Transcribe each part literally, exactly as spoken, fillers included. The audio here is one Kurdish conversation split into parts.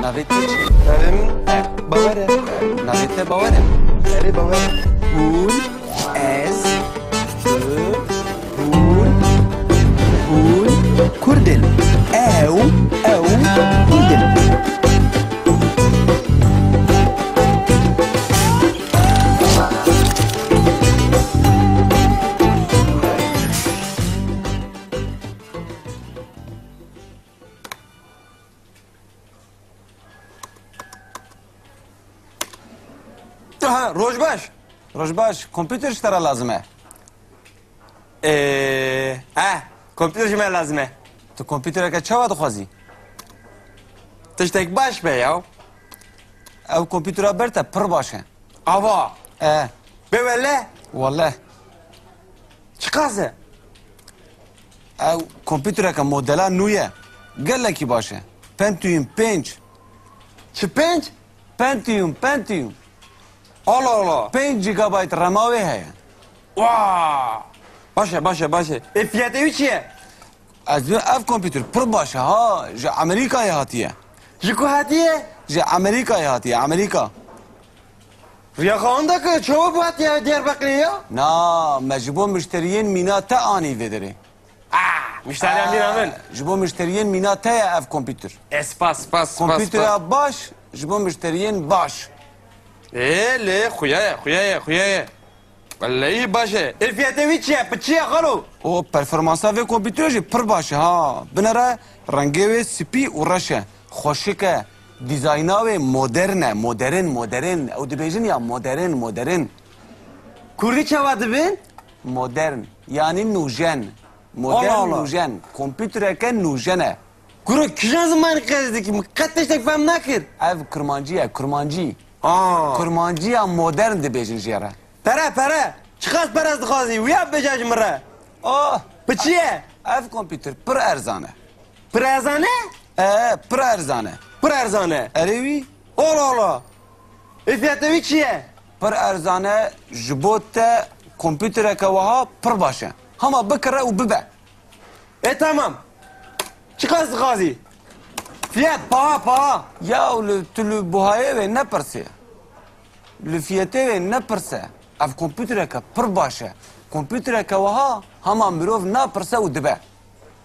Navê te çi? Navê min Bawer e. Navê te Bawer e? Erê, Bawer e. Hûn, ez, tu, hûn, hûn Kurd in. Ew, ew Kurd in. Ha, roj baş. Roj baş, kompîter ji te re lazim e. Ee, ha, kompîter ji me lazim e. Tu kompîtereke çawa dixwazî? Tiştek baş be ya. Ew kompîtera ber te pir baş e. Ava. E. Bê wele? Wele. Çiqas e? Ew kompîtereke modela nû ye. Gelekî baş e. Pentium pênc. Çi pênc? Pentium, Pentium. Allah Allah. Pênc gigabayt rema wê heye. Wa! Baş e, baş e, baş e. Ê fiyatê wî çi ye? Ez diwê ev kompîter pir baş e ha. Ji Amerîkayê hatiye. Ji ku hatiye? Ji Amerîkayê hatiye, Amerîka. Riya xwe hindek e, çawa bihatiye Diyarbekirê ya? Na, me ji bo mişteriyên mîna te anî vê derê. Ah, mişteriya mîna min. Ji bo mişteriyên mîna te ye ev kompîter. E, spas, spas, spas, spas. Kompîtera baş ji bo mişteriyên baş. Ê, lê xuya ye, xuya ye, xuya ye. Wellehî baş e. Ê fiyetê wî çi ye? Bi çi ye xalo? O performansa vê kompîterê jî pir baş e ha. Binere rengê wê spî û reş e. Xweşik e. Dîzayna wê modern e. Modern, modern. Ew dibêjin ya modern, modern. Kurdî çawa dibên? Modern. Yanî nûjen. Modern, Allah Allah, nûjen. Kompîtereke nûjen e. Kuro kîjan zimanî qezdî dikî? Min qet tiştek fehm nakir. Ev kurmancî ye, kurmancî. Aa. Kurmanciya modern dibêjin jê re. Pere, pere. Çiqas pere dixwazî? Wiya bêje ji min re. Oh. Bi çi ye? Ev kompîter pir erzan e. Pir erzan e? E, pir erzan e. Pir erzan e? Erê wî. Ola ola. Ê fiyatê wî çi ye? Pir erzan e, ji bo te kompîtereke wiha pir baş e. Hema bikire û bibe. E, tamam. Çiqas dixwazî? Fiyat, paha, paha. Ya li, tu li buhayê wê nepirse. Li fiyetê wê nepirse. Ev kompîtereke pir baş e. Kompîtereke wiha hema mirov napirse û dibe.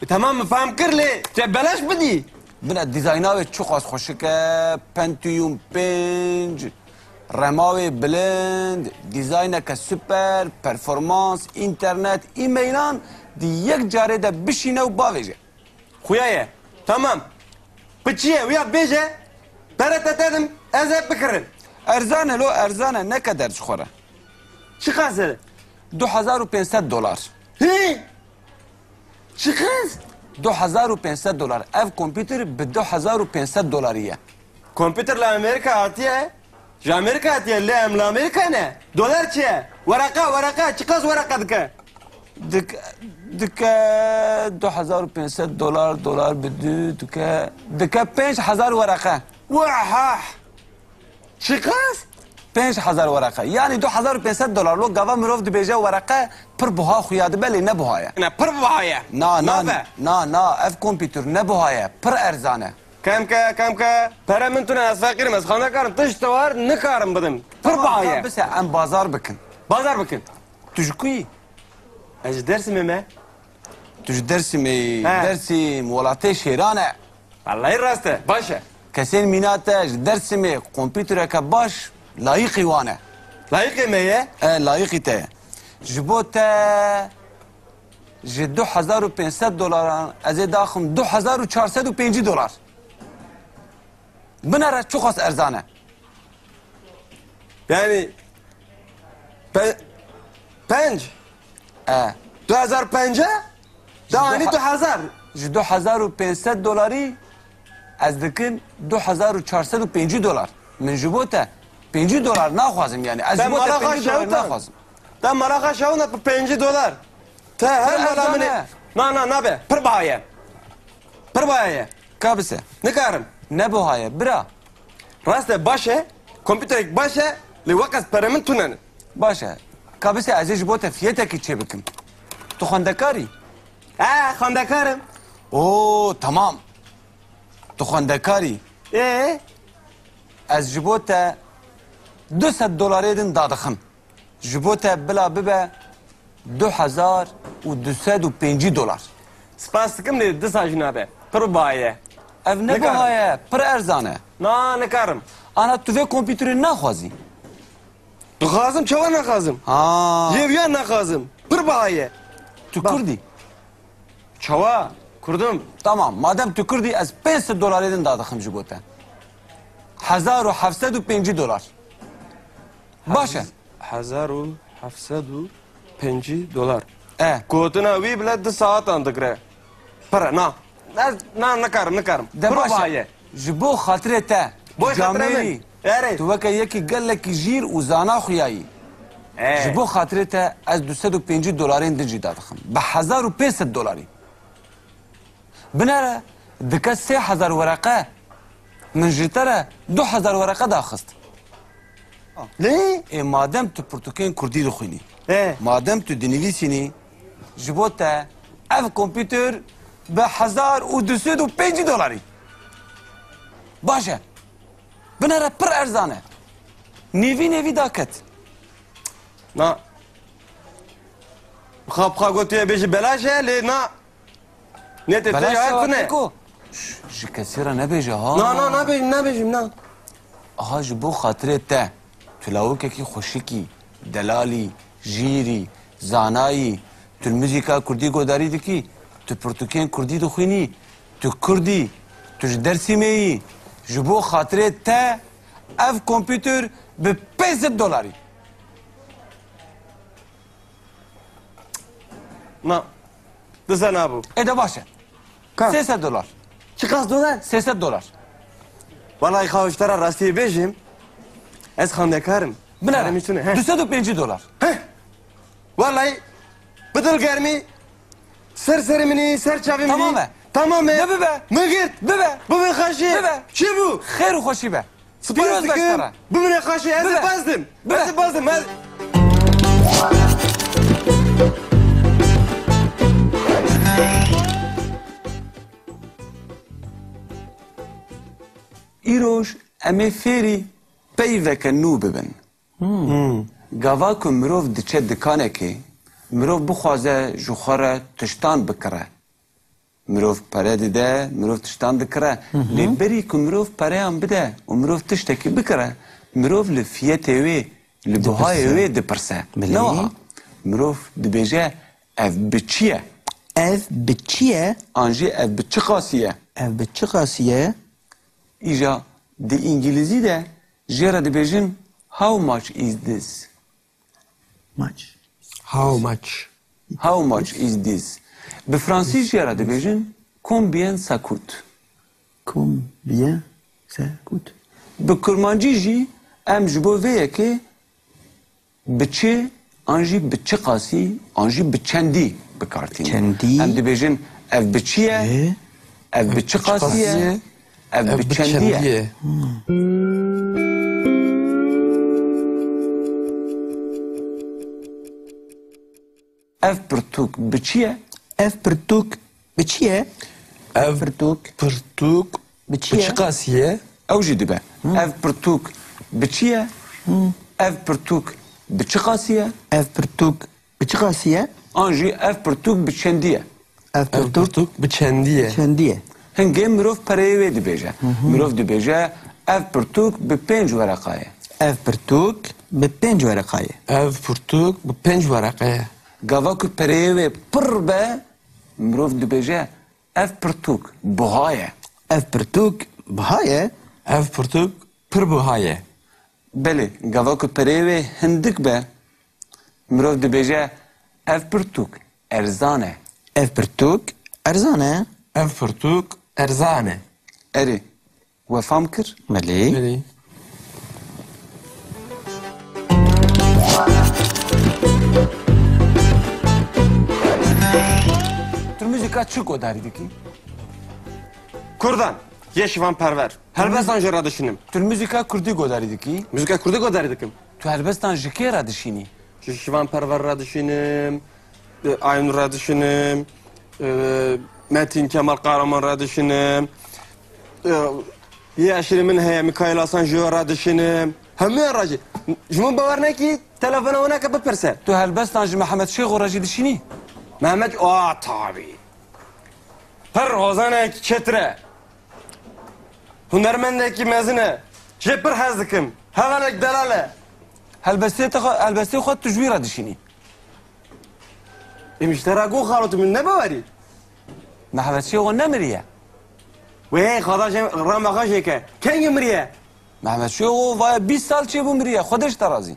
E, tamam, min fehm kir lê te belaş bidî. Bine dîzayna wê çiqas xweşik e, Pentium pênc, rema wê bilind, dîzayneke super, performans, înternet, e-mailan di yek carê de bişîne û bavêje. Xuya ye. Tamam. Bi çi ye? Wiya bêje, pere te te dim, ez ê bikirim. Erzan e lo, erzan e, neke derd ji xwe re. Çiqas e? Du hezar û pênc sed dolar. Hî? Çiqas? Du hezar û pênc sed dolar. Ev kompîter bi du hezar û pênc sed dolarî ye. Kompîter li Amerîka hatiye? Ji Amerîka hatiye, lê em li Amerîka ne. Dolar çi ye? Wereqa, wereqa, çiqas wereqa dike? Dik-, dike du hezar û pênc sed dolar, dolar bi du dike, dike pênc hezar wereqe. Wahah! Çiqas? Pênc hezar wereqe. Yanî du hezar û pênc sed dolar. Lo gava mirov dibêje wereqe pir buha xuya dibe, lê ne buha ye. Ne, pir buha ye. Na, na, nabe, na, na, ev kompîter ne buha ye. Pir erzan e. Kemke, kemke. Pere min tune, ez feqîr im, ez xwe nekarim. Tişt war nikarim bidim. Pir buha ye. Tamam, ka bise, em bazar bikin. Bazar bikin. Tu ji ku yî? Ez ji Dêrsimê me. Tu ji Dêrsimê yî? He. Dêrsim, welatê şêran e. Wellahî rast e, baş e. Kesên mîna te ji Dêrsimê kompîtereke baş layîqî wan e. Layîqê me ye? E, layîqî te ye. Ji bo te ji du hezar û pênc sed dolaran ez ê daxim du hezar û çar sed û pêncî dolar. Binere çiqas erzan e. Yani pe-, penc. E. Du hezar penc e? Da anî du hezar. Ji du hezar û pênc sed dolarî ez dikim du hezar û çar sed û pêncî dolar. Min ji bo te pêncî dolar naxwazim yani. Ez ji bo te pêncî dolar naxwazim. Te mala xwe şewna bi pêncî dolar. Te her mala min ê. Na, na, nabe. Pir baha ye. Pir baha ye. Ka bise. Nikarim. Ne buha ye, bira. Rast e, baş e. Kompîterek baş e. Lê weqas pere min tune ne. Baş e. Ka bise ez ê ji bo te fiyetekî çêbikim. Tu xwendekarî? He, xwendekar im. Oo, tamam. Tu xwendekarî. Ê? Ez ji bo te du sed dolarê din dadixim. Ji bo te bila bibe du hezar û du sed û pêncî dolar. Spas dikim lê disa jî nabe. Pir biha ye. Ev ne biha ye, pir erzan e. Na, nikarim. Ana tu vê kompîterê naxwazî? Dixwazim, çawa naxwazim? Ha. Lê ya naxwazim. Pir biha ye. Tu Kurd î? Çawa? Kurd im. Tamam, madem tu Kurd î, ez pênc sed dolarê din dadixim ji bo te. Hezar û heft sed û pêncî dolar. Baş e. Hez-, hezar û heft sed û pêncî dolar. E. Gotina wî bile du saetan digire. Pir e, na. Ez, na, nikarim, nikarim. De baş e. Pir biha ye. Ji bo xatirê te, Bo xatirê min. Camêrî, erê, tu weke yekî gelekî jîr û zana xuya yî. E. Ji bo xatirê te ez du sed û pêncî dolarên din jî dadixim. Bi hezar û pênc sed dolarî. Binere dike sê hezar wereqe. Min ji te re du hezar wereqe daxist. Lê? Ê, madem tu pirtûkên kurdî dixwînî, He. madem tu dinivîsînî, ji bo te ev kompîter bi hezar û du sed û pêncî dolarî. Baş e. Binere pir erzan e. Nêvî nêvî daket. Na. Xap xwe gotiye bêjî belaş e, lê na. Ne te Belaş ya e, tune. Peko. Şş, ji kesî re nebêje ha. Na, na, nabêjim, nabêjim, na. Aha, ji bo xatirê te. Tu lawikekî xweşikî, delalî, jîrî, zanayî. Tu li muzîka kurdî godarî dikî. Tu pirtûkên kurdî dixwînî. Tu kurdî. Tu ji Dersîmê yî. Ji bo xatirê te ev kompîter bi pênc sed dolarî. Na. Dize nabû. Ê de baş e. Ka? Sê sed dolar. Çiqas dolar? Sê sed dolar. Wallahî xawiş te re rastiyê bêjim. Ez xandekar im. Binere. Keremî tune, he. Du sed û pêncî dolar. Heh. Wallahî bi dilgermî ser serê min î, ser çavê min î. Tamam e. Tamam e. De bibe. Min girt. Bibe. Bibe xweşî. Bibe. Çi bû? Xêr û xweşî be. Spas dikim. Pîroz be ji te re. Bimîne xweşî, ez ê Bibe. Baz dim. Bibe. Ez ê baz dim. Ez... Îroj em ê fêrî peyveke nû bibin. Hmm. Gava ku mirov diçe dikanekê, mirov bixwaze ji xwe re tiştan bikire. Mirov pere dide, mirov tiştan dikire. Hı hı. Lê berî ku mirov pereyan bide û mirov tiştekî bikire, mirov li fiyetê wê, li buhayê wê dipirse. Belê. Ne wiha. Mirov dibêje, "Ev bi çi ye?" Ev bi çi ye? An jî ev bi çi qasî ye? Ev bi çi qasî ye? Îja di îngilîzî de jê re dibêjin, "How much is this?" Much. How much? How much is this? Bi fransî jê re dibêjin, "Combien ça coûte?" Combien ça coûte? Bi kurmancî jî em ji bo vê yekê bi çi an jî bi çi qasî an jî bi çendî bi kar tînin. Çendî. Em dibêjin, "Ev bi çi ye? Ê? Ev bi çi qasî ye? Ev bi çendî ye?" Hmm. Ev pirtûk bi çi ye? Ev pirtûk bi çi ye? Ev pirtûk bi çi qasî ye? Ew jî dibe. Hmm. Ev pirtûk bi çi ye? Hmm. Ev pirtûk bi çi qasî ye? Ev pirtûk bi çi qasî ye? An jî ev pirtûk bi çendî ye? Ev pirtûk bi çendî ye. Çendî ye. Hingê mirov pereyê wê dibêje. Hı hı. Mirov dibêje, "Ev pirtûk bi pênc wereqa ye." Ev pirtûk bi pênc wereqa ye. Ev pirtûk bi pênc wereqa ye. Gava ku pereyê wê pir be, mirov dibêje, "Ev pirtûk buha ye." Ev pirtûk buha ye. Ev pirtûk pir buha ye. Belê, gava ku pereyê wê hindik be, mirov dibêje, "Ev pirtûk erzan e." Ev pirtûk erzan e. Ev pirtûk erzan e. Erê, we fam kir? Belê. Belê. Tu muzîka çi godarî dikî? Kurdan, yê Şivan Perwer. Helbestan jê re dişînim. Tu muzîka kurdî godarî dikî? Muzîka kurdî godarî dikim. Tu helbestan ji kê re dişînî? Ji Şivan Perwer re dişînim, e, Aynur re dişînim, e, Metin Kemal Kahraman re dişînim, e, Yeşilê min heye, Mikail Hasan, ji we re dişînim. Hemûyan re jî. Ji min bawer nekî, telefona wan neke bipirse. Tu helbestan ji Mehmet Şêxo re jî dişînî? Mehmet, a, tabî. Pir hozanek çetir e. Hunermendekî mezin e. Jê pir hez dikim. Hevalek delal e. Helbestê te xwe, helbestê xwe tu ji wî re dişînî? Em ji te re got xalo, tu min nebawerî? Mehmet Şêxo nemiriye? Wê, Xweda jê rehma xwe jê ke. Kengî miriye? Mehmet Şêxo vaya bîst sal çêbû miriye. Xwedê ji te razî.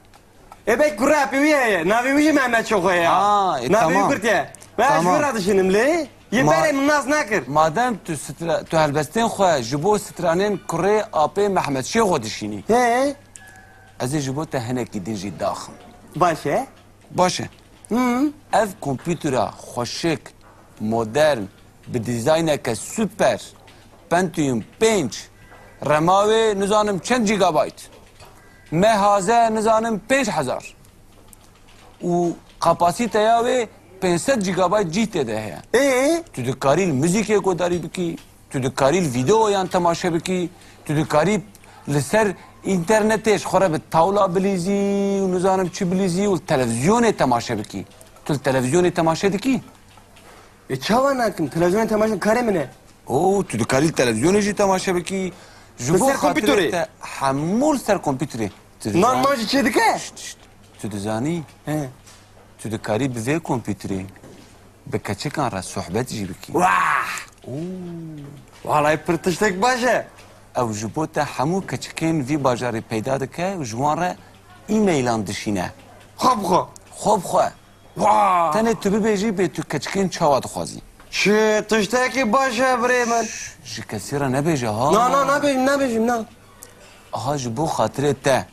Ê bey, kurê apê wî heye. Navê wî jî Mehmet Şêxo ye ya. Ha, e, Navê wî tamam. Kurt ye. Ve ez ji Tamam. wî re dişînim lê. Yê Ma- berê min nas nakir. Madem tu sitra-, tu helbestên xwe ji bo stranên kurê apê Mehmet Şêxo dişînî, He. ez ê ji bo te hinekî din jî daxim. Baş e. Baş e. Hı. Ev kompûtera xweşik, modern, bi dîzayneke super, Pentium pênc, rema wê nizanim çend gigabayt, M H Z nizanim pênc hezar û kapasîteya wê pênc sed gigabayt cîh tê de heye. Ê? Tu dikarî li muzîkê guhdarî bikî, tu dikarî li vîdeoyan temaşe bikî, tu dikarî li ser înternetê ji xwe re bi tawla bilîzî û nizanim çi bilîzî û li televîzyonê temaşe bikî. Tu li televîzyonê temaşe dikî? Ê, çawa nakim? Televîzyonê temaşe karê min e. Oo, tu dikarî li televîzyonê jî temaşe bikî. Ji Li bo ser xatirê kompîterê? Te hemû li ser kompîterê. Tu Nan dizan- man jî çêdike? Şşt, şşt. Tu dizanî? He. Tu dikarî bi vê kompîterê bi keçikan re sohbet jî bikî. Wah! Oo. Walay pir tiştek baş e. Ew ji bo te hemû keçikên vî bajarê peyda dike û ji wan re e-mailan dişîne. Xwe bi xwe. Xwe bi xwe. Wah! Tenê tu bibêjî bê tu keçikên çawa dixwazî. Çi tiştekî baş e birê min. Ji kesî re nebêje ha. Na, na, nabêjim, nabêjim, na. Aha ji bo xatirê te.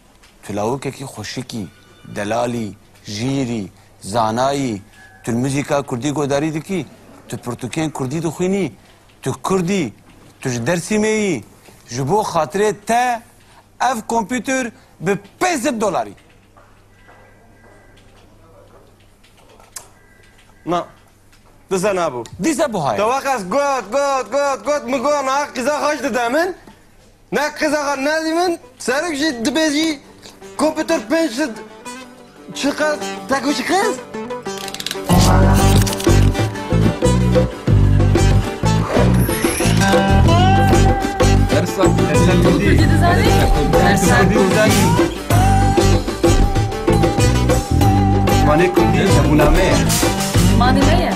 Tu lawikekî xweşikî, delalî, jîrî, zanayî, tu li muzîka kurdî godarî dikî, tu pirtûkên kurdî dixwînî, tu kurd î, tu ji Dêrsimê yî, ji bo xatirê te ev kompûter bi pênc sed dolarî. Na. Dise nabû. Dîse buhayê. Te weqas got, got, got, got, min got, na qîza xweş dide min. Ne qîza xwe nedî min, serik jî dibêjî kompûter pênc sed çiqas, te ku çiqas? Dersa, dersa Kurdî. Kurdî dizanî? Dersa Kurdî. Manê Kurdî hebûna me ye. Manê me ye.